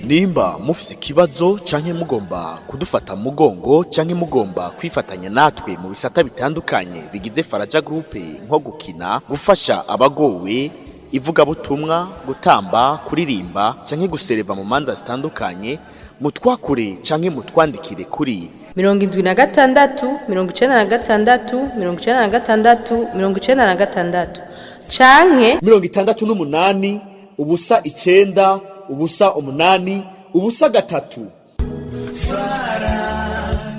Nimba mufise ikibazo canke mugomba kudufata mugongo canke mugomba kwifatanya natwe mu bisata bitandukanye bigize Faraja Group, nko gukina, gufasha abagowe, ivugabutumwa, gutamba, kuririmba canke gusereva mu manza zitandukanye, mutwakure canke mutwandikire kuri 76 96 96 96 canke 68 0 9 0 8 0 3.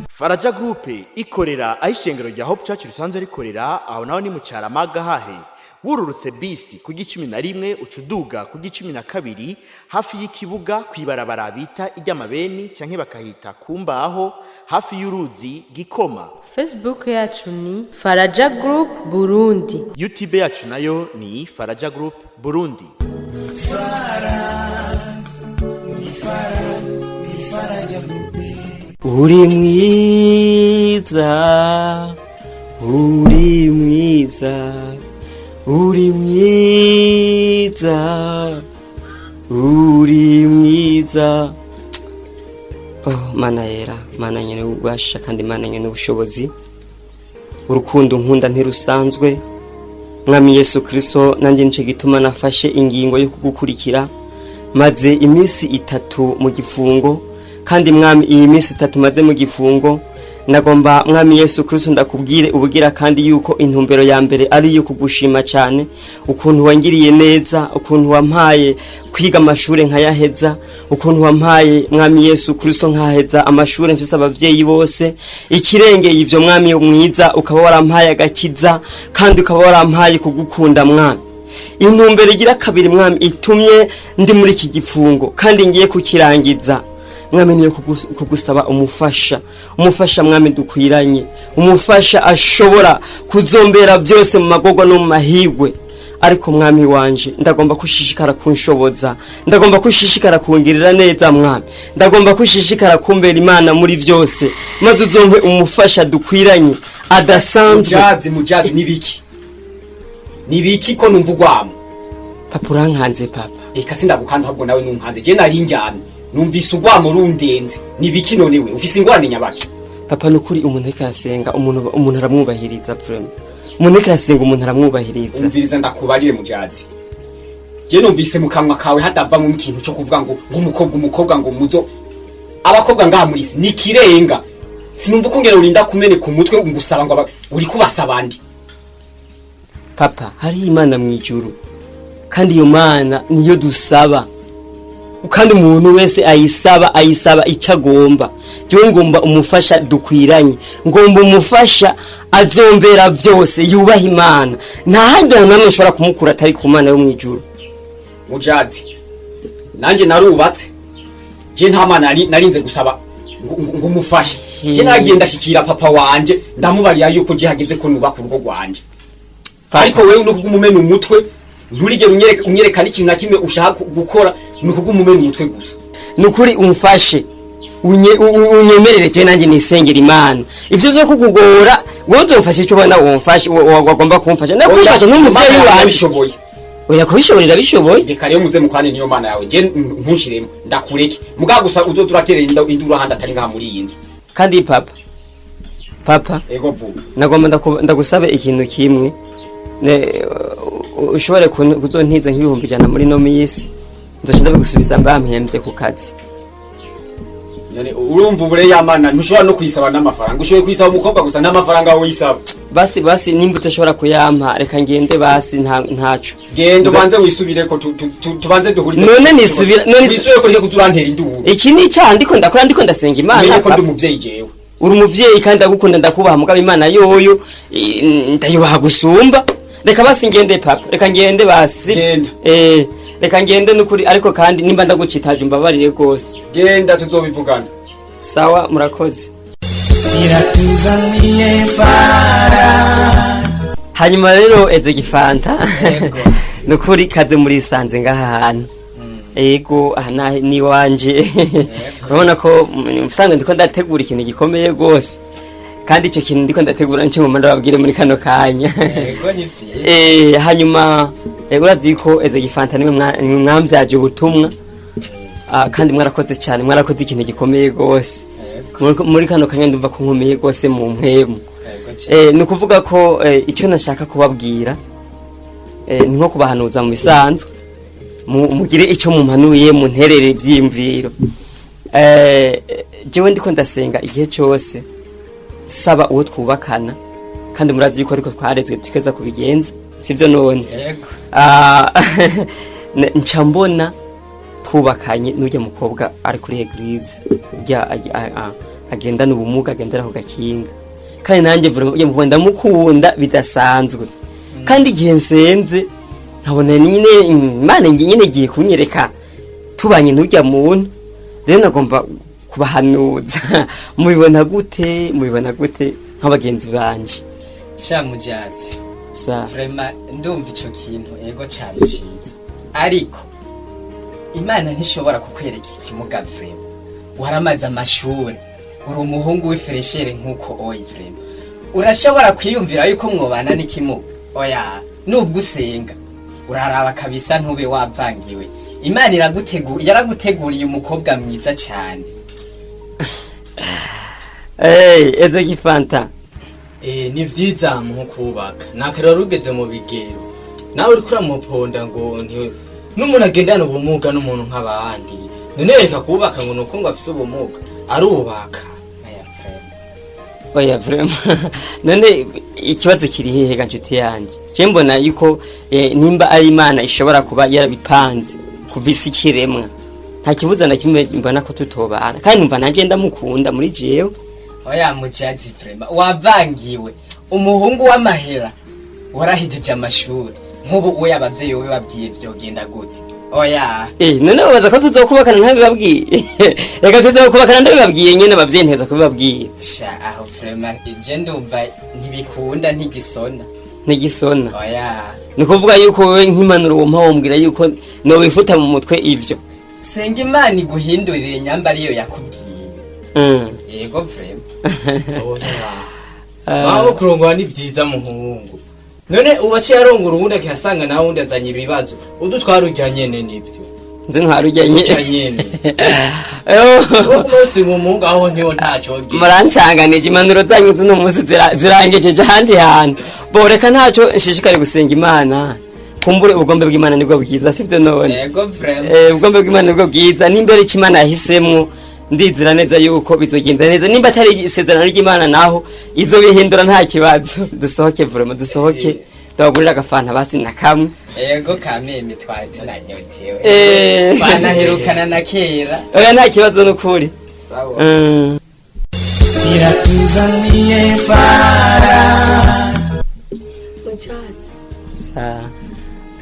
Faraja Group ikorera aho ishengero rya Hope Church risanzwe rikorera, aho naho ni mu Caramaga. Hahe wururutse bisi ku 11, uca uduga ku 12, hafi y'ikibuga, kw'ibarabara bita iry'amabeni canke bakahita ku mbaho, hafi y'uruzi Gikoma. Facebook yacu ni Faraja Group Burundi. YouTube yacu nayo ni Faraja Group Burundi. Uri mwiza, uri mwiza, uri mwiza, uri mwiza. Oh, Mana yera, Mana nyene ububasha kandi Mana nyene ubushobozi, urukundo nkunda ntirusanzwe. Mwami Yesu Kristo, nanjye nico gituma nafashe ingingo yo kugukurikira. Maze iminsi 3 mu gifungo, kandi Mwami, iyi minsi 3 maze mu gifungo, nagomba, Mwami Yesu Kristo, ndakubwire ubugira kandi yuko intumbero ya mbere ari iyo kugushima cyane ukuntu wangiriye neza, ukuntu wampaye kwiga amashure nkayaheza, ukuntu wampaye, Mwami Yesu Kristo, nkaheza amashure mfise abavyeyi bose. Ikirengeye ivyo, Mwami mwiza, ukaba warampaye agakiza kandi ukaba warampaye kugukunda. Mwami, intumbero igira kabiri, Mwami, itumye ndi muri iki gifungo kandi ngiye kukirangiza, Mwami, niyo kugusaba umufasha, umufasha, Mwami, dukwiranye, umufasha ashobora kuzombera byose mu magorwa no mu mahigwe. Ariko Mwami wanje, ndagomba kushishikara kunshoboza, ndagomba kushishikara kungirira neza. Mwami, ndagomba kushishikara kumbera Imana muri vyose, maze uzompe umufasha dukwiranye adasanzwe. Mujazi, mujazi, nibiki, nibiki ko numva ugwamo? Papa, urankanze, papa. Eka, sindagukanze, ahubwo nawe nunkanze. Je nari njyamye, numvise ugwamo rundenze. Nibiki none? We ufise ingorane nyabaki? Papa, nukuri umuntu ariko arasenga, umuntu aramwubahiriza. Vraiment, umuntu ariko arasenga, umuntu aramwubahiriza. Umviriza ndakubarire, mujazi. Je numvise mu kanwa kawe hatavamwo ikintu cyo kuvuga ngo umukobwa, umukobwa, ngo muzo abakobwa ngaha muri isi ni ikirenga. Sinumva ukungene urinda kumeneka umutwe ngusaba ngo uri kubasaba ndi. Papa, hariho Imana mu ijuru, kandi iyo Mana niyo dusaba, kandi umuntu wese ayisaba, ayisaba icyo agomba. Jewe ngomba umufasha dukwiranye, ngomba umufasha azombera byose, yubaha Imana. Nta handi hantu namwe nshobora kumukura atari ku Mana yo mu ijuru. Mujazi, nanjye narubatse. Je nta Mana narinze gusaba ngo umufashe. Je nagiye ndashikira papa wanje, ndamubarira yuko je hageze ko nubaka urugo rwanje. Ariko wewe nuko umumena umutwe, nturigere unyereka n'ikintu na kimwe ushaka gukora, nuko umumena umutwe gusa. Nukuri umfashe, unyemerere jewe nanjye nisengera Imana. Ivyo vyo kukugora, wowe uzomfasha icyo ubona womfasha, wagomba kumfasha, ndakumfasha nk'umuvyeyi wanje. Bishoboye. Oya, kubishoborera bishoboye. Reka rero muze mukwane niyo Mana yawe, je ntunshiremo, ndakureke. Mugabo gusa uzoza uraterera induru ahandi atari ngaha muri iyi nzu. Kandi papa, papa. Ego, vuga. Nagomba ndagusabe ikintu kimwe. Ushobore kuzontiza nk'100,000 muri no minsi, nzoca ndabigusubiza bampemvye ku kazi. None urumva ubure ya Mana ntushobora no kuyisaba n'amafaranga, ushoboye kuyisaba umukobwa gusa, n'amafaranga woyisaba? Basi, basi, nimba utashobora kuyampa, reka ngende basi, ntaco. Genda ubanze wisubireko, tubanze duhurize. None Wisubire ko reke kuzurantera induru. Iki ni icyaha ndiko ndakora, ndiko ndasenga Imana. Umenye ko ndi Papa. umuvyeyi jewe. Uri umuvyeyi kandi ndagukunda, ndakubaha, mugabo Imana yoyo ndayubaha gusumba. Reka basi ngende, papa, reka ngende basi. Genda. Reka ngende nukuri, ariko kandi nimba ndagucitaje umbabarire rwose. Genda, tuzobivugana. Sawa, murakoze. Iratuzaniye Faraja. Hanyuma rero eze gifanta, nukuri kaze murisanze ngaha hantu. Ego, aha ni wanje. Urabona ko musanzwe ndiko ndategura ikintu gikomeye rwose. Kandi icyo kintu ndiko ndategura nico ngomba ndababwire muri kano kanya. Yego, ni vyiza. Hanyuma urazi ko Eze Gifanta nimwe nimwe mwamvyaje ubutumwa. Kandi mwarakoze cyane, mwarakoze ikintu gikomeye gose. Muri kano kanya ndumva ko nkomeye gose mu mpemu. Yego cyane. Ni ukuvuga ko icyo nashaka kubabwira ni nko kubahanuza mu bisanzwe. Mugire icyo mumpanuye, munterere ivyiyumviro. Jewe ndiko ndasenga igihe cyose saba uwo twubakana, kandi murazi yuko ariko twarezwe tukeza kubigenza, sivyo none? Yego. Nca mbona twubakanye n'urya mukobwa ari kuri église, urya agendana ubumuga, agendera ku gakinga. Kandi nanjye vraiment urya mukobwa ndamukunda bidasanzwe. Kandi igihe nsenze nkabona nyine Imana nyine igiye kunyereka tubanye n'urya muntu. Rero nagomba kubahanuza, mubibona gute? Mubibona gute nk'abagenzi banje? Sha mujazi, sa vraiment ndumva ico kintu ego cari ciza, ariko Imana ntishobora kukwereka ikimuga. Vraiment waramaze amashuri, uri umuhungu w'ifraîcheur nk'uko oyi. Vraiment urashobora kwiyumvira yuko mwobana n'ikimuga? Oya, nubwo usenga uraraba kabisa ntube wavangiwe. Imana yaraguteguriye umukobwa mwiza cyane. Hey, Eze Gifanta. Ni vyiza mu kubaka nakare wari ugeze mu bigero, nawe uriko uramuponda ngo nti n'umuntu agendana ubumuga n'umuntu nk'abandi. None reka kubaka ngo nuko ngo afise ubumuga, arubaka. Oya, vraiment. Oya, vraiment, none ikibazo kiri hehe ga nshuti yanje? Je mbona yuko nimba ari Imana ishobora kuba yarabipanze kuva isi ikiremwa, nta kibuza na kimwe mbona ko tutobana. Kandi numva nanje ndamukunda muri jewe. Oya mujazi, vraiment wavangiwe. Umuhungu w'amahera, warahejeje amashuri, nk'ubu uwo abavyeyi wowe babwiye vyogenda gute? Oya. None babaza ko tuzokubakana ntabibabwiye? Reka, tuzokubakana ndabibabwiye nyene, abavyeyi nteza kubibabwira. Sha, aho vraiment je ndumva ntibikunda, ntigisona. Ntigisona? Oya. Ni kuvuga yuko wewe nk'impanuro wompa, wombwira yuko nobifuta mu mutwe ivyo? Senga Imana iguhindurire nyamba ariyo yakubwiye. Yego, vraiment. Aho kurongora ni vyiza muhungu. None ubu aciye arongora uwundi, akihasanga nawe uwundi azanye ibibazo, udutwara urya nyene nivyo. Nzi ntwarujya nye. Urya nyene. Uwo munsi mu muhungu aho ntiho ntacogera. Murancanganije, impanuro zanyu z'uno munsi zirangejeje ahandi hantu. Bo reka ntacyo, nshishikare gusenga Imana, kumbure ubugombe bw'Imana nibwo bwiza, sivyo none? Yego, vraiment. Ubugombe bw'Imana nibwo bwiza. Nimba ari icyo Imana yahisemwo, ndizera neza yuko bizogenda neza. Nimba atari isezerano ry'Imana naho, izobihindura, nta kibazo. Dusohoke, vraiment dusohoke, tubagurira agafanta basi na kamwe. Yego kameme, twari tunanyotewe. Twanaherukana na kera. Oya, nta kibazo n'ukuri. Sawa. Iratuzaniye Faraja. Mujazi. Sa.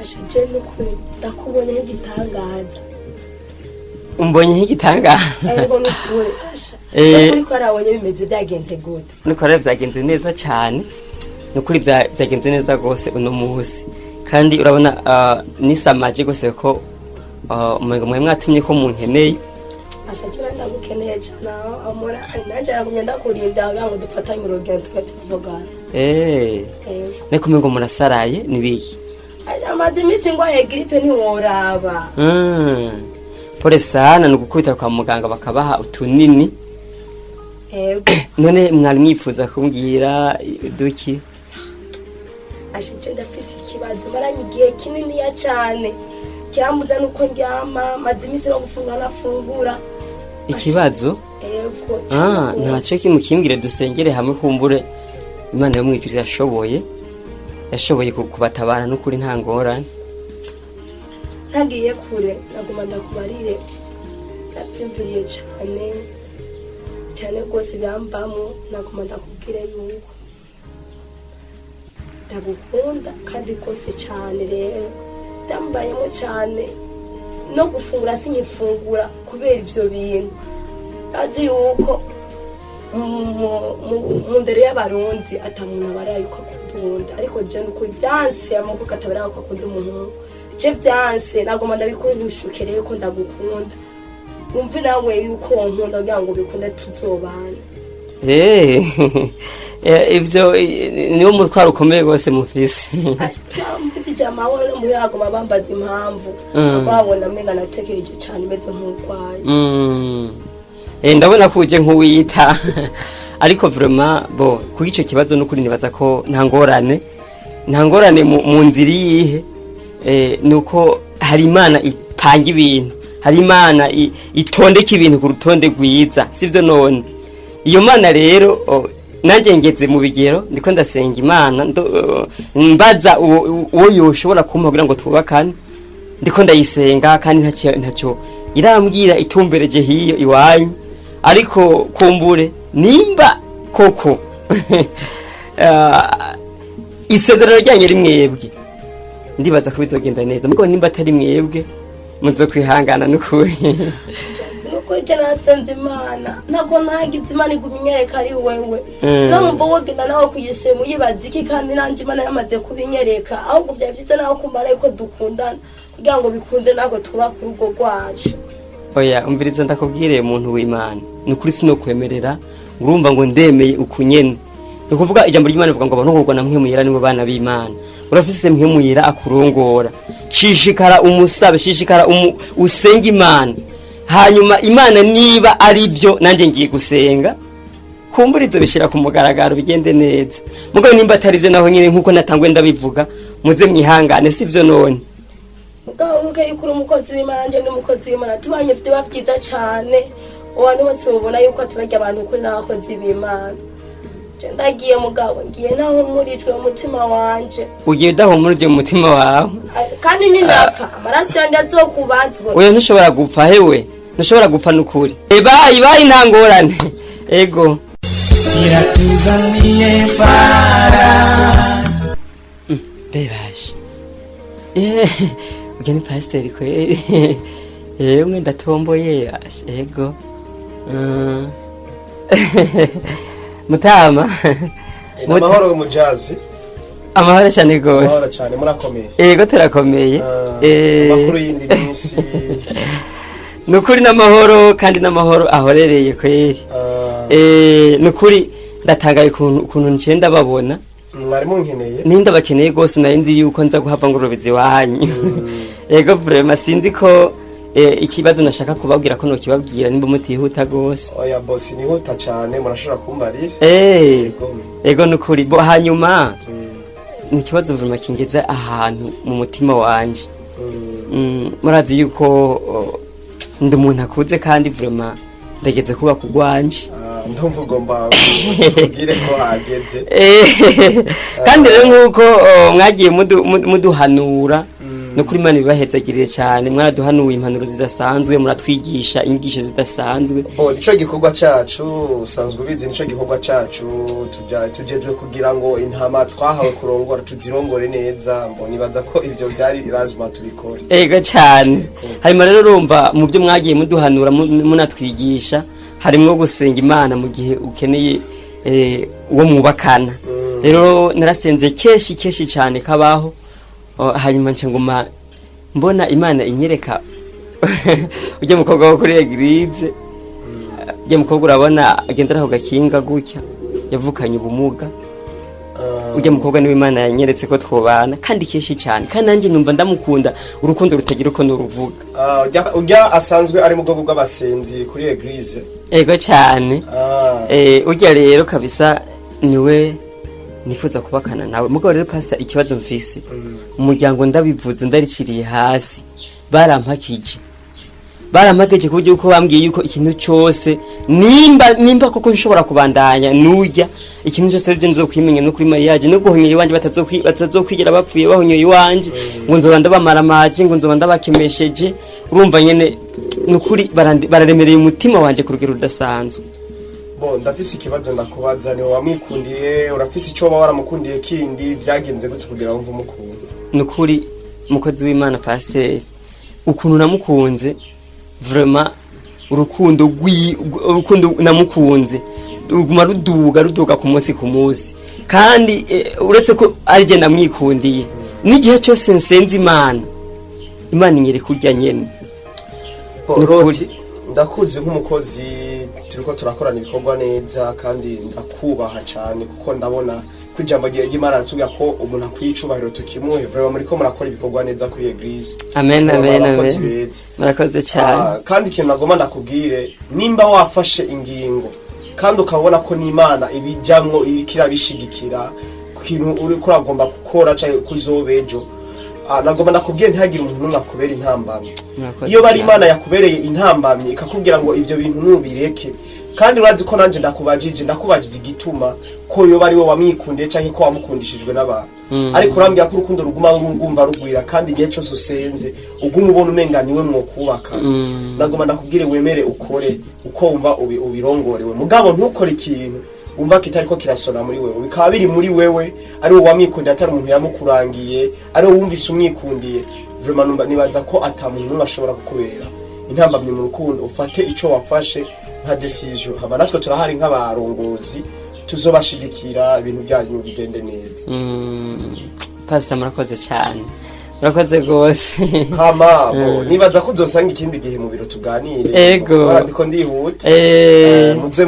Ashaje n'ukuri ndakubonye nk'igitangaza. Umbonye nk'igitangaza? Ego, n'ukuri asha. N'ukuri ko arabonye bimeze, byagenze gute? Nuko rero byagenze neza cyane, nukuri byagenze neza rwose uno munsi. Kandi urabona nisamaje rwose ko umengo mwe mwatumye ko munkeneye. Asha, kera ndagukeneye cyane aho amora nanjye nagumye ndakurinda kugira ngo dufatanye urugendo tube tuvugana. Ego. Niko umengo murasaraye, nibiki? Asha, amaze iminsi ngwaye grippe, ntiworaba. Pole sana, ni ugukubita kwa muganga bakabaha utunini. Ego. None mwari mwifuza kumbwira duki? Asha, nje ndafise ikibazo maranye igihe kininiya cyane, kirambuza nuko ndyama, maze iminsi no gufungura nafungura. Ikibazo? Ego, cane gose. Ntacyo, kimukimbwire dusengere hamwe, kumbure Imana yo mwijuru yashoboye kubatabara n'ukuri, nta ngorane. Ntagiye kure, naguma ndakubarire, nabyumviriye cyane cyane rwose byambamo. Naguma ndakubwire yuko ndagukunda kandi rwose cyane. Rero byambayemo cyane, no gufungura sinyifungura kubera ibyo bintu. Azi yuko mu ndero y'Abarundi atamuntu abara yuko akunda uwundi, ariko je nukuri byanse amaboko katabara yuko akunda umuhungu. Je byanse, nagomba ndabikora ntushuke rero ko ndagukunda, wumve nawe yuko wonkunda kugira ngo bikunde tuzobana. Ivyo niwo mutwaro ukomeye rwose mufise. Mvugije amahoro no muhira aguma bambaza impamvu. Babona umenga natekereje cane, meze nk'urwaye. Ndabona ko uje nk'uwiyita, ariko vraiment, bo kuri ico kibazo n'ukuri nibaza ko nta ngorane, nta ngorane mu nzira iyihe. Nuko hari Imana ipanga ibintu, hari Imana itondeka ibintu ku rutonde rwiza, sivyo? None iyo Mana rero, nanjye ngeze mu bigero, ndiko ndasenga Imana, mbaza uwo yoshobora kumpa kugira ngo twubakane. Ndiko ndayisenga kandi ntacyo irambwira itumbereje hiyo iwanyu. Ariko kumbure nimba koko isezerano ryanyu ari mwebwe, ndibaza ko bizogenda neza. Mugabo nimba atari mwebwe, muzokwihangana n'ukuri. Nuko ije nasenze Imana, ntabwo ntagize Imana iguma inyereka ari wewe. Numva wogenda nawe kuyisema uyibaza iki, kandi nanje Imana yamaze kubinyereka. Ahubwo byari byiza nawe kumara yuko dukundana kugira ngo bikunde ntabwo twubaka urugo rwacu. Oya, umviriza ndakubwire, muntu w'Imana, ni ukuri sinokwemerera urumva ngo ndemeye ukunyene. Ni ukuvuga ijambo ry'Imana rivuga ngo abanogorwa na Mpwemu Yera nibo bana b'Imana. Urafise Mpwemu Yera akurongora, shishikara umusabe, shishikara usenge Imana. Hanyuma Imana niba ari byo, nanjye ngiye gusenga, kumbura izo bishyira ku mugaragaro bigende neza. Mugabo nimba atari byo naho nyine, nkuko natangwe ndabivuga, muze mwihangane, sibyo none? Mugabo wibuke yuko uri umukozi w'Imana, nanje ndi umukozi w'Imana. Tubanye vyoba byiza cane, abantu bose babona yuko ati abantu kuri n'abakozi b'Imana. Je ndagiye, mugabo ngiye naho murijwe mu mutima wanje. Ugiye udahumurije mu mutima wawe. Kandi ninapfa, amaraso yanje azokubazwe. Oya, ntushobora gupfa, hewe, ntushobora gupfa n'ukuri. Bayi bayi, nta ngorane, ego. Iratuzaniye Faraja. Bebashe, urya ni pasiteri kweri. Emwe, ndatomboye ashe, ego. Mutama. Amahoro mujazi. Amahoro cyane Amahoro gose. cyane, murakomeye? Ego, turakomeye. Amakuru y'indi minsi? Ni ukuri n'amahoro, kandi n'amahoro ahorereye kweri. Ni ukuri ndatangaye ukuntu ncenda babona. Mwari munkeneye? Ninda bakeneye gose, nari nzi yuko nza guhava ngorobezi wanyu. Ego, vraiment sinzi ko ikibazo nashaka kubabwira ko nokibabwira nimba mutihuta gose. Oya bosi, nihuta cyane, murashobora kumbarira. Ego, ego, nukuri bo hanyuma ni ikibazo vraiment kingeze ahantu mu mutima wanje. Murazi yuko ndi umuntu akuze, kandi vraiment ndageze kubaka urwanje. Ndumva ugomba ubwire ko hageze. Kandi rero nk'uko mwagiye muduhanura, no kuri Imana ibibahezagirire cyane, mwaraduhanuye impanuro zidasanzwe, muratwigisha inyigisho zidasanzwe. Bo nico gikorwa cacu, usanzwe ubizi, nico gikorwa cacu. Tuja tujejwe kugira ngo intama twahawe kurongora tuzirongore neza. Mbo nibaza ko ivyo byari lazima tubikore. Ego cyane. Hanyuma rero urumva mu byo mwagiye muduhanura, munatwigisha, harimwo gusenga Imana mu gihe ukeneye uwo mwubakana. Rero narasenze kenshi kenshi cyane kabaho. Hanyuma nca nguma mbona Imana inyereka ujya mukobwa wo kuri église, ujya mukobwa urabona agendera ku gakinga gutya, yavukanye ubumuga. Ujya mukobwa niwe Imana yanyeretse ko twobana, kandi kenshi cyane, kandi nanjye numva ndamukunda urukundo rutagira uko nuruvuga. Ujya asanzwe ari mu bwoko bw'abasenzi kuri église? Ego cyane. Ujya rero kabisa niwe nifuza kubakana nawe. Mugabo rero pastor, ikibazo mfise, umuryango ndabivuze ndariciriye hasi, barampakije, barampakije ku buryo uko bambwiye yuko ikintu cyose, nimba koko nshobora kubandanya nujya, ikintu cyose aribyo nzokwimenya no kuri mariage no guhonyora iwanje, batazokwigera bapfuye bahonyoye iwanje, ngo nzoba ndabamaramaje, ngo nzoba ndabakemesheje. Urumva nyene, nukuri bararemereye umutima wanje ku rugero rudasanzwe. Bo ndafise ikibazo ndakubaza: niwe wamwikundiye? Urafise ico woba waramukundiye kindi? Vyagenze gute kugira wumve umukunze? Nukuri mukozi w'Imana pasiteri, ukuntu namukunze, vraiment urukundo namukunze ruguma ruduga ruduga ku munsi ku munsi. Kandi uretse ko ari jye namwikundiye, n'igihe cyose nsenze Imana, Imana inyereka urya nyene. Bo Nukuri. Roti, ndakuzi nk'umukozi. Turiko turakorana ibikorwa neza kandi ndakubaha cyane, kuko ndabona ko ijambo ry'Imana riratubwira ko umuntu akwiye icubahiro tukimuhe. Vraiment muriko murakora ibikorwa neza kuri église. Amen, amen. Abakozi Amen. beza. Murakoze cyane. Ah, kandi ikintu nagomba ndakubwire, nimba wafashe ingingo kandi ukabona ko n'Imana ibijamwo, iriko irabishigikira ku kintu uriko uragomba gukora canke kuzoba ejo, nagomba ndakubwire ntihagire umuntu n'umwe akubera intambamyi. Murakoze Iyo bari cyane. Imana yakubereye intambamyi ikakubwira ngo ibyo bintu nubireke, kandi urazi ko nanje ndakubajije igituma ko yoba ari we wamwikundiye canke ko wamukundishijwe n'abantu, ariko urambwira ko urukundo ruguma rugumva rugwira, kandi igihe cyose usenze uguma ubona umenga niwe mwokubaka. Nagomba ndakubwire wemere ukore uko wumva ubirongorewe, mugabo ntukore ikintu wumva kitariko kirasona muri wewe, bikaba biri muri wewe, ari wowe wamwikundiye, atari umuntu yamukurangiye, ari wowe wumvise umwikundiye. Vraiment numva nibaza ko ata muntu n'umwe ashobora kukubera intambamyi mu rukundo. Ufate ico wafashe nka décision, hama natwe turahari nk'abarongozi, tuzobashigikira ibintu byanyu bigende neza. Pastor, murakoze cyane, murakoze rwose. Hama bo nibaza ko uzosanga ikindi gihe mu biro tuganire. Ego. Kubera ndiko ndihuta.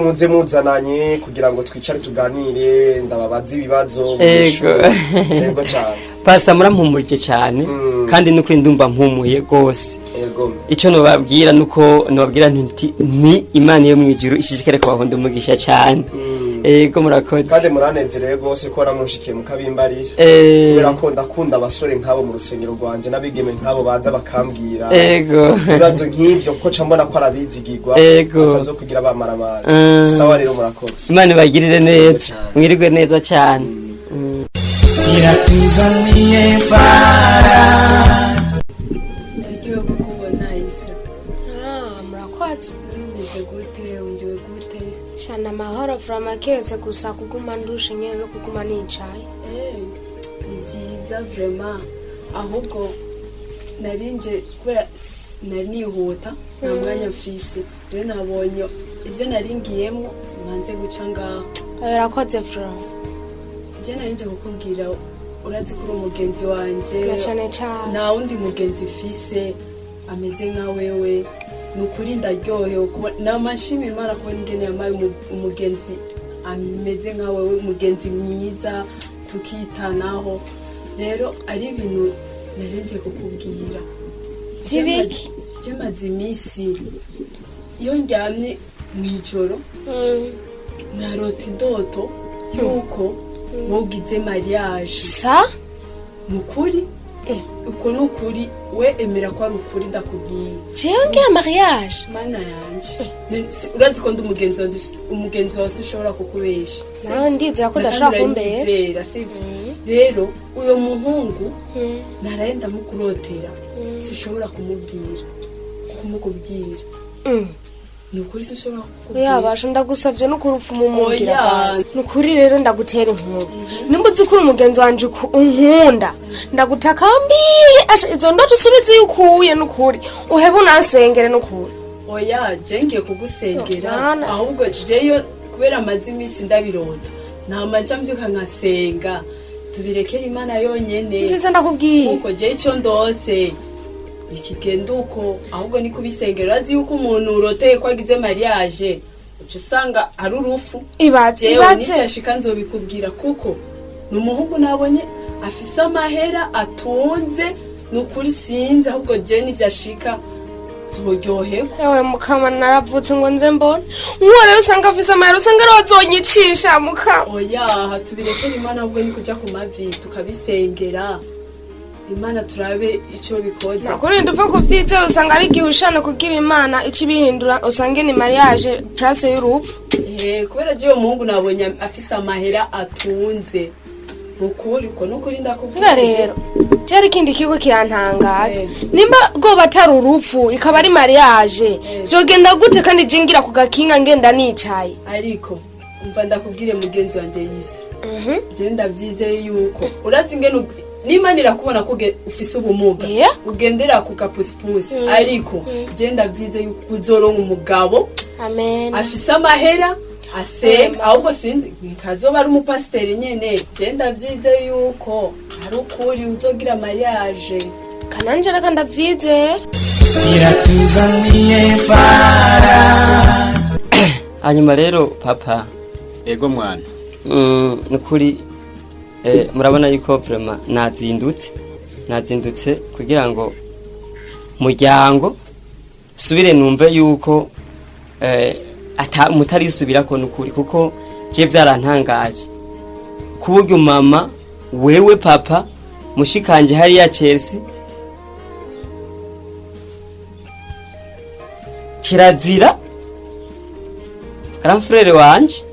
Muze muzananye kugira ngo twicare tuganire, ndababaze ibibazo Ego. munyishure. Ego cyane. Pastor, murampumurije cyane, kandi n'ukuri ndumva mpumuye rwose. Ego. Icyo nobabwira nuko nobabwira nti ni Imana yo mu ijuru ishishikare kubahunda umugisha cyane. Ego, murakoze. Kandi muranezerewe rwose ko namunshikiye mukabimbarira, kubera ko ndakunda abasore nk'abo mu rusengero rwanje n'abigeme nk'abo baza bakambwira ibibazo nk'ivyo, kuko ca mbona ko arabizigirwa, batazo kugira bamara amazi. Sawa rero, murakoze. Imana ibagirire neza. Cyane. Mwirigwe neza cyane. Iratuzaniye Faraja. Ndagiwe kukubona, Isra. Ah, murakoze. Umeze gute? Wiriwe gute? Shana amahoro vraiment, keretse gusa kuguma ndushe nyene no kuguma nicaye. Eh, ni byiza vraiment, ahubwo narinje kubera nari nihuta, nta mwanya mfise, rero nabonye ibyo nari ngiyemo manze guca ngaho. Urakoze vraiment. Je narinje kukubwira, urazi ko uri umugenzi wanje. Na cane cane. Nta wundi mugenzi mfise ameze nka wewe. Ni ukuri ndaryohewe kuba namashima Imana kubona ingene yampaye umugenzi ameze nka wewe, umugenzi mwiza tukitanaho. Rero ari ibintu narinje kukubwira. Vy'ibiki? Je maze iminsi iyo ndyamye mw'ijoro narota indoto yuko wogize mariage. Sa? Ni ukuri, uko ni ukuri, we emera ko ari ukuri ndakubwiye. Jewe ngira mariage? Mana yanje. Urazi ko ndi umugenzi wanje, umugenzi wawe sinshobora kukubesha. Nawe ndizera ko udashobora kumbesha. Ndizera, sivyo? Rero uyo muhungu naraye ndamukurotera, sinshobora kumubwira, kumukubwira. Ni ukuri sinshobora kukubwira. Yabasha, ndagusavye n'ukuri upfuma umumbwira. Oya. Basi nukuri rero ndagutera inkuru, nimba uzi ko uri umugenzi wanje unkunda, ndagutakambiye asha izo ndoto usubize iyo ukuye, nukuri uhebe unansengere nukuri. Oya, je ngiye kugusengera. Mana. Ahubwo jeyo kubera amaze iminsi ndabirota, ntama nca mbyuka nkasenga, tubirekere Imana yonyene. Mvise ndakubwiye. Kuko je ico ndose ikigenda uko, ahubwo ni kubisengera. Urazi yuko umuntu uroteye ko agize mariage uca usanga ari urufu. Ibaze. Jewe Ibaze. nicyashika nzobikubwira, kuko ni umuhungu nabonye afise amahera, atunze, ni ukuri sinzi, ahubwo je nivyashika nzoryoherwa. Ewe mukama, naravutse ngo nze mbone nk'uwo rero, usanga afise amahera, usanga ariho azonyicisha, mukama. Oya, tubirekere Imana, ahubwo ni kuja ku mavi tukabisengera Imana, turabe ico bikoze. Nakuri nduve kuvyizera, usanga ari igihushano kugira Imana ica ibihindura, usange ni mariage place y'urupfu. Eh, kubera je uwo muhungu nabonye afise amahera, atunze, ukuri ko nukuri ndakubwira. Nga rero cyari ikindi kiriko kirantangaza, nimba rwoba atari urupfu ikaba ari mariage, vyogenda gute kandi je ngira ku gakinga ngenda nicaye? Ariko umva ndakubwire, mugenzi wanje yise, je ndavyizeye yuko urazi ingene n'Imana irakubona ko ufise ubumuga, ugendera ku kapusipusi, ariko je ndavyizeye yuko uzoronka umugabo Amen. afise amahera, asenga. Ahubwo sinzi kazoba ari umupasiteri nyene. Je ndavyizeye yuko ari ukuri uzogira mariage. Kananje reka ndavyizera. Iratuzaniye Faraja. Hanyuma rero papa. Ego mwana. Nukuri murabona yuko vraiment nazindutse kugira ngo muryango subire numve yuko mutarisubira ko nukuri, kuko je vyarantangaje kuburyo mama wewe papa mushikanje hariya Chelsea kirazira grand frère wanje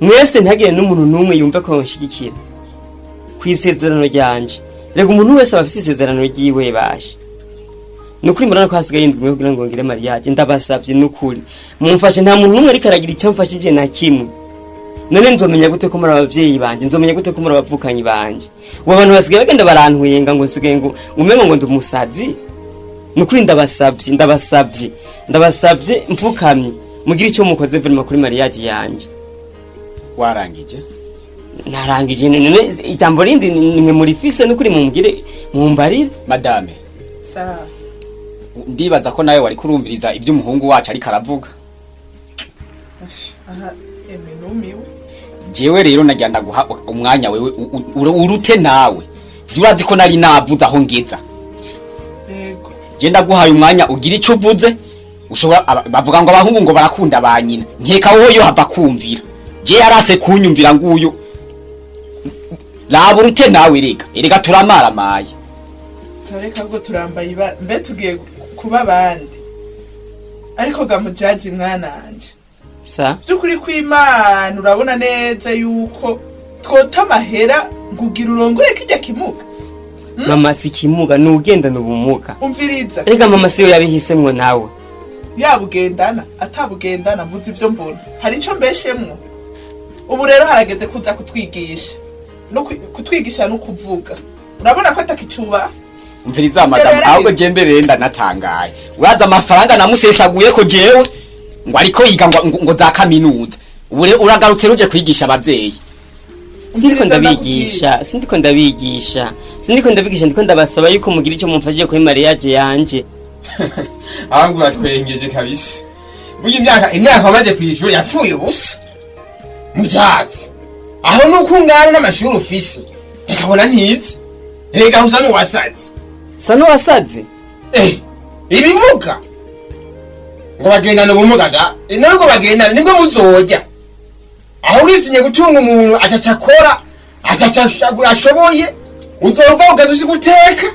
mwese ntagire n'umuntu n'umwe yumve ko nshigikira kwisezerano ryanje. Rega umuntu wese abafise isezerano ryiwe bashe. Nukuri murana ko hasigaye indwi kugira ngo ngire mariage, ndabasavye nukuri mumfashe. Nta muntu n'umwe ariko aragira icyo mfashije na kimwe. None nzomenya gute ko muri abavyeyi banje, nzomenya gute ko muri abavukanyi banje? Ubu abantu basigaye bagenda barantwenga ngo nsigaye ngo umengo ngo ndi umusazi. Nukuri ndabasavye mfukamye mugire icyo mukoze vraiment kuri mariage yanje. Warangije? Narangije. None ijambo rindi nimwe muri fise nukuri mumbwire mumbarire. Madame. Sawa. Ndibaza ko nawe wari kurumviriza ibyo umuhungu wacu ariko aravuga. Aha eme numiwe. Jewe rero nagira ndaguha umwanya wewe urute nawe. Je urazi ko nari navuze aho ngeza. Yego. Je ndaguhaye umwanya ugira ico uvuze. Ushobora bavuga ngo abahungu ngo barakunda ba nyina. Nkeka wowe yo hava kumvira. Je yarase kunyumvira nguyu. Laba urute nawe rega. Erega turamaramaye. Tareka ngo turambaye ibara mbe tugiye kuba abandi. Ariko ga Mujazi mwana wanje. Sa? Byukuri kw'Imana urabona neza yuko twota amahera ngugira urongore kijya kimuga. Mama si kimuga nugendana ubumuga. Umviriza. Erega mama siyo yabihisemwo nawe. Yabugendana atabugendana mvuze ivyo mbona. Hari ico mbeshemwo. Ubu rero harageze kuza kutwigisha. No kutwigisha no kuvuga. Urabona ko atakicuba. Umviriza madam, ahubwo je mbere ndanatangaye. Uraza amafaranga namusesaguye ko jewe ngo ariko yiga ngo za kaminuza. Ubu uragarutse ruje kwigisha abavyeyi. Sindiko ndabigisha, ndiko ndabasaba yuko mugira icyo mumfashije kuri mariage yanje. Ahubwo batwengeje kabisa. Buyi imyaka wamaze kwishuri yapfuye ubusa. Mujazi. Aho nuko ungana n'amashuri ufise. Ndakabona ntizi. Rega usa n'uwasaze. Sa n'uwasaze? Ibimuga. Ngo bagendana ubumuga da. Nubwo bagendana nibwo muzojya. Aho urisinye gutunga umuntu ataca akora, ataca ashoboye, uzova ugaza uzi guteka.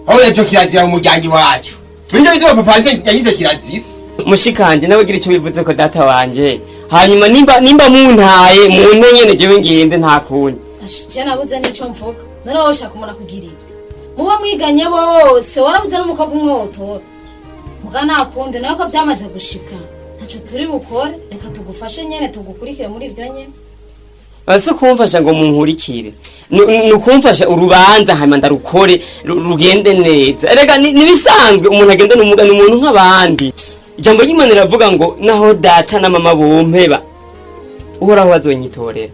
Aho yajo kirazira mu muryango wacu. Binje bituma papa yagize kirazira. Mushikanje nawe gira ico bivuze ko data wanje. Hanyuma nimba muntaye munte nyene jewe ngende nta kundi. Je nabuze nico mvuga. None wowe ushaka umuntu akugira iki? Muba mwiganye bose warabuze n'umukobwa umwe wotora. Muga nakunde nawe ko byamaze gushika. Ntaco turi bukore, reka tugufashe nyene tugukurikire muri ivyo nyene. Ase kumfasha ngo munkurikire. Nukumfasha urubanza hanyuma ndarukore rugende neza. Erega nibisanzwe umuntu agenda n'umuga n'umuntu nk'abandi. Ijambo ry'Imana riravuga ngo naho data na mama bompeba Uhoraho azonyitorera.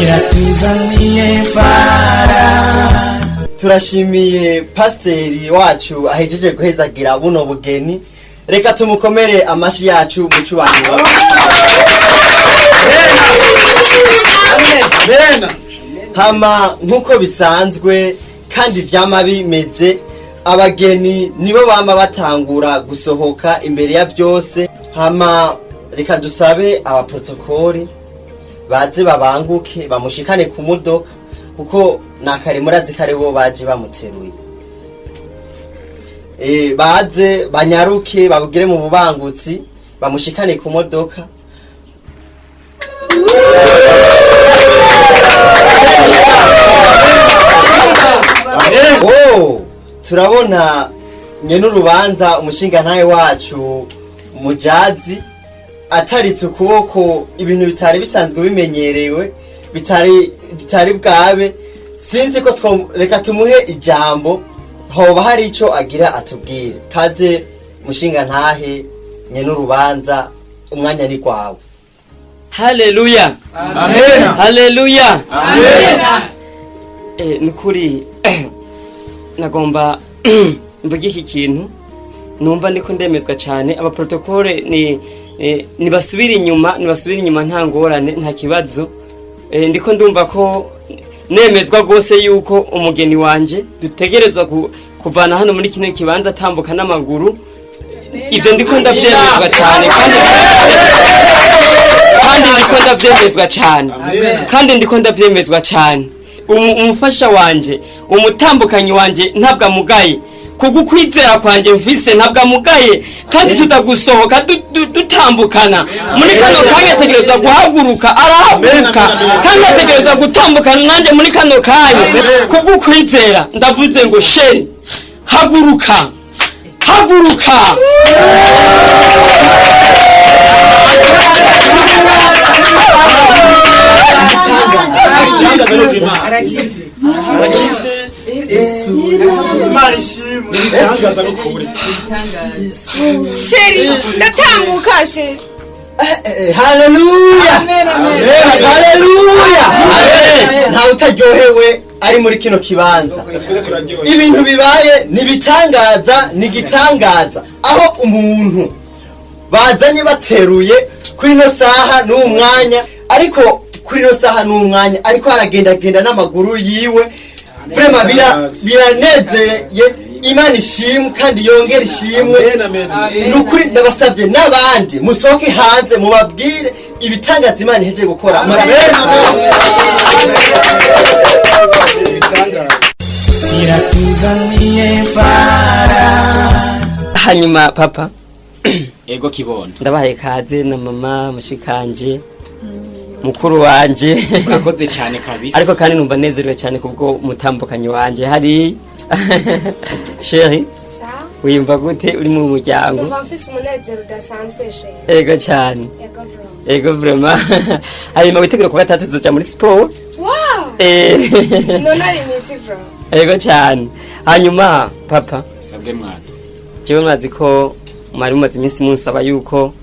Iratuzaniye fara. Turashimiye pasteri wacu ahejeje guhezagira buno bugeni. Reka tumukomere amashi yacu mu cyubahiro. Amen. Hama nkuko bisanzwe kandi vyama bimeze, abageni nibo bama batangura gusohoka imbere ya byose. Hama reka dusabe abaprotokoli baze babanguke bamushikane ku modoka, kuko nakare murazi kare bo baje bamuteruye. Baze banyaruke babugire mu bubangutsi bamushikane ku modoka. Oh, turabona nyene urubanza umushinga ntawe wacu Mujazi ataritse ukuboko, ibintu bitari bisanzwe bimenyerewe, bitari bwabe. Sinzi ko reka tumuhe ijambo, hoba hari ico agira atubwire. Kaze mushinga ntahe nyene urubanza, umwanya ni kwawe. Haleluya. Amen. Haleluya. Amen. Nukuri nagomba mvuge iki kintu. Numva ndiko ndemezwa cyane. Abaprotokole ni nibasubira inyuma, nibasubira inyuma, nta ngorane, nta kibazo. Ndiko ndumva ko nemezwa rwose yuko umugeni wanje dutegerezwa kuvana hano muri kino kibanza atambuka n'amaguru. Ibyo ndiko ndabyemezwa cyane, kandi ndiko ndabyemezwa cyane, kandi ndiko ndabyemezwa cyane. Umufasha wanje, umutambukanyi wanje ntabwo amugaye, kugukwizera kwanjye mvise ntabwo amugaye, kandi tutagusohoka dutambukana muri kano kanya. Ategerezwa guhaguruka, arahaguruka, kandi ategerezwa gutambukana nanjye muri kano kanya. Kugukwizera ndavuze ngo: "Chérie, haguruka, haguruka." Arakize. Imana ishimwe. Itangaza n'ukuri. Chérie, ndatambuka, chérie. Haleluya, haleluya! Ntawe utaryohewe ari muri kino kibanza. Ibintu bibaye ni ibitangaza, ni igitangaza aho umuntu bazanye bateruye kuri ino saha n'uwo mwanya, ariko kuri ino saha n'uwo mwanya ariko aragendagenda n'amaguru yiwe. Vraiment biranezereye. Imana ishimwe kandi yongera ishimwe. Ni ukuri ndabasabye n'abandi musohoke hanze mubabwire ibitangaza Imana ihejeje gukora. Murakoze. Iratuzaniye faraja. Hanyuma papa. Ego kibondo. Ndabahaye kaze na mama mushikanje, mukuru wanje. Urakoze cyane kabisa. Ariko kandi numva nezerewe cyane kubwo umutambukanyi wanje hari. Chérie, wiyumva gute uri mu muryango? Numva mfise umunezero udasanzwe, chérie. Ego cyane. Ego bro. Ego vraiment. Hanyuma witegura ku gatatu tuzoja muri siporo. Wow. None ari imitsi bro. Ego cyane. Hanyuma papa. Sabwe mwana. Jewe mwazi ko mwari mumaze iminsi munsaba yuko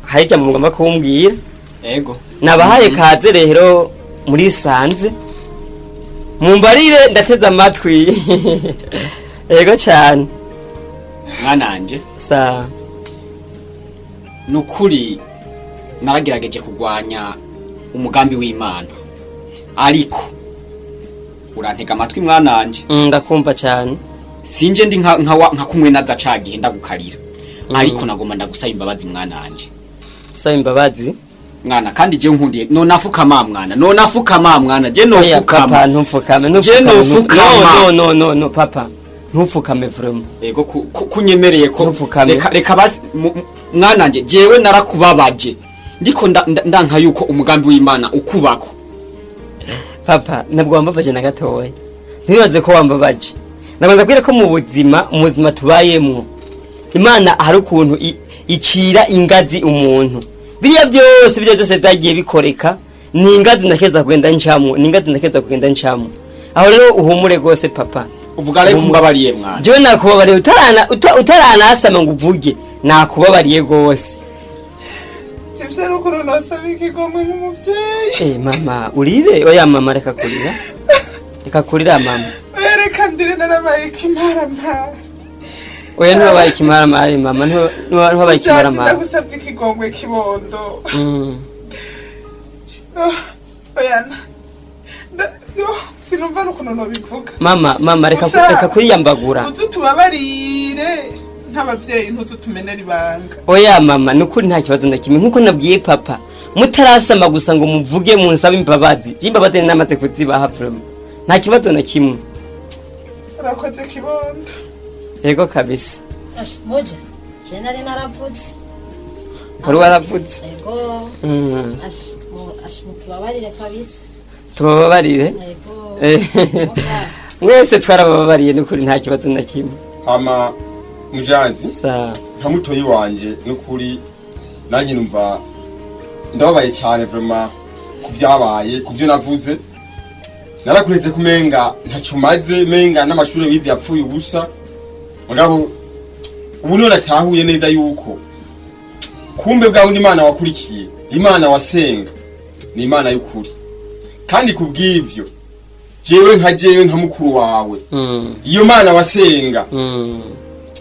hari ijambo mugomba kumbwira. Ego. Nabahaye kaze rero muri sanze, mumbarire, ndateze amatwi. Ego cyane. Mwananje. Sa. Nukuri naragerageje kugwanya umugambi w'Imana, ariko urantega amatwi mwananje. Ndakumva cyane. Sinje ndi nka kumwe naza cagihe ndagukarira, ariko nagomba ndagusaba imbabazi mwananje. Saba imbabazi? Mwana, kandi je nkundiye nonafukama mwana, nonafukama mwana, je Oya, nofukama. Papa, ntupfukame. Je Ntupfukame. nofukama. No, no, no, no, papa, ntupfukame vraiment. Ego, kunyemereye ko Ntupfukame. Reka basi mwananje, jewe narakubabaje, ndiko ndanka yuko umugambi w'Imana ukubako. Papa, ntabwo wambabaje na gatoya, ntibaze ko wambabaje. Nabanza kubwira ko mu buzima tubayemwo, Imana hari ukuntu icira ingazi umuntu. Biriya byose byagiye bikoreka ni ingazi ndakeza kugenda ncamwo, ni ingazi ndakeza kugenda ncamwo. Aho rero uhumure rwose, papa. Uvuga rero kumbabariye mwana? Jewe nakubabariye utaranasama ngo uvuge, nakubabariye rwose. Sivyo, n'ukuntu nosaba ikigomwe nk'umuvyeyi. Eh mama, urire? Oya mama, reka kurira, reka kurira mama. Oya, reka ndire, narabaye ikimaramara. Oya, ntiwabaye ikimaramare mama, ntiwabaye ikimaramare. Ndagusabye ikigongwe kibondo. Oh, oya yo, sinumva n'ukuntu nobivuga. Mama, mama, reka Gusa, reka kwiyambagura. Uze utubabarire nk'abavyeyi, ntuze utumenere ibanga. Oya mama, nukuri nta kibazo na kimwe. Nkuko nabwiye papa, mutarasama gusa ngo muvuge munsabe imbabazi, je imbabazi namaze kuzibaha vraiment, nta kibazo na kimwe. Urakoze kibondo. Yego kabisa. Asha, muja je nari naravutse. Wari waravutse? Ego. Asha, asha, mutubabarire kabisa. Tubababarire. Ego. Mwese twarabababariye nukuri, nta kibazo na kimwe. Hama mujanzi, sa. Nka mutoyi wanje, nukuri nanjye numva ndababaye cyane vraiment ku byabaye, ku byo navuze. Narakuretse kumenga ntacyo umaze, menga n'amashuri wize yapfuye ubusa. Mugabo ubu none atahuye neza yuko kumbe bwa wundi Imana wakurikiye, Imana wasenga, ni Imana y'ukuri. Kandi kubw'ivyo jewe nka mukuru wawe, iyo Mana wasenga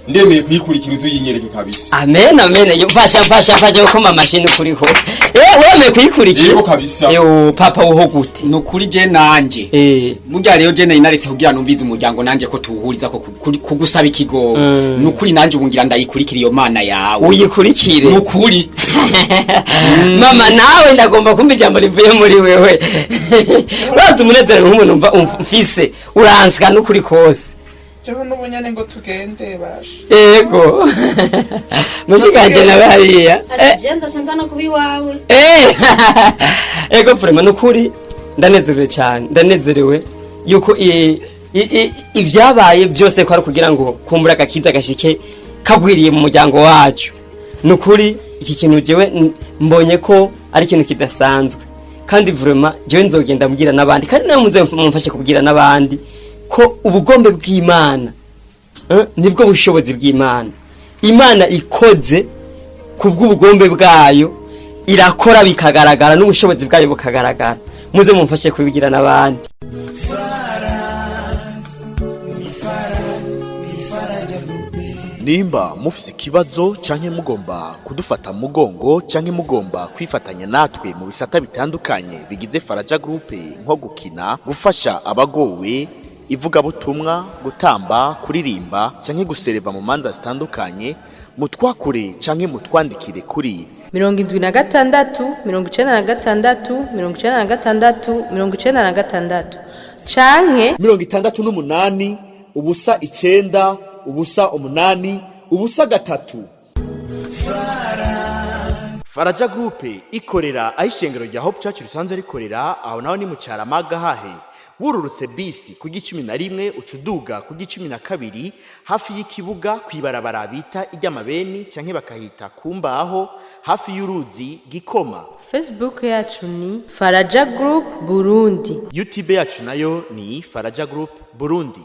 Ndemeye kuyikurikira, uzuyinyereke kabisa. Amen, amen. Yo, mfasha, mfasha, mfasha gukoma amashini kuriho. Wemeye kuyikurikira? Yego kabisa. Yo papa, woho gute? Nukuri je nanje burya rero je nari naretse kugira numvize umuryango nanje ko tuwuhuriza ko kugusaba ikigogo. Nukuri nanje ubu ngira ndayikurikira iyo mana yawe. Uyikurikire. Nukuri. Mama, nawe ndagomba kumva ijambo rivuye muri wewe. Urazi umunezero nk'umuntu mva mfise uransika n'ukuri kose. Jewe n'ubu nyene ngo tugende basha. Yego, mushikanje nawe hariya. Jewe nzoca nza no kuba iwawe. Ego, vraiment, nukuri ndanezerewe cyane, ndanezerewe yuko ibyabaye byose ko ari kugira ngo kumbura agakiza gashike kagwiriye mu muryango wacu. Nukuri iki kintu jewe mbonye ko ari ikintu kidasanzwe, kandi vraiment jewe nzogenda mbwira n'abandi, kandi nawe muze mumfashe kubwira n'abandi ko ubugombe bw'Imana nibwo bushobozi bw'Imana. Imana ikoze kubw'ubugombe bwayo, irakora bikagaragara, n'ubushobozi bwayo bukagaragara. Muze mumfashe kubigira n'abandi. Nimba mufise ikibazo canke mugomba kudufata mu mugongo canke mugomba kwifatanya natwe mu bisata bitandukanye bigize Faraja Group, nko gukina, gufasha abagowe, ivugabutumwa, gutamba, kuririmba canke gusereva mu manza zitandukanye, mutwakure canke mutwandikire kuri 76 96 96 96 canke 68 0 9 0 8 0 3. Faraja Group ikorera aho ishengero rya Hope Church risanzwe rikorera, aho naho ni mu Caramaga, hahe wururutse bisi ku 11 uca uduga ku 12, hafi y'ikibuga, kw'ibarabara bita iry'amabeni canke bakahita ku mbaho, hafi y'uruzi Gikoma. Facebook yacu ni Faraja Group Burundi. YouTube yacu nayo ni Faraja Group Burundi.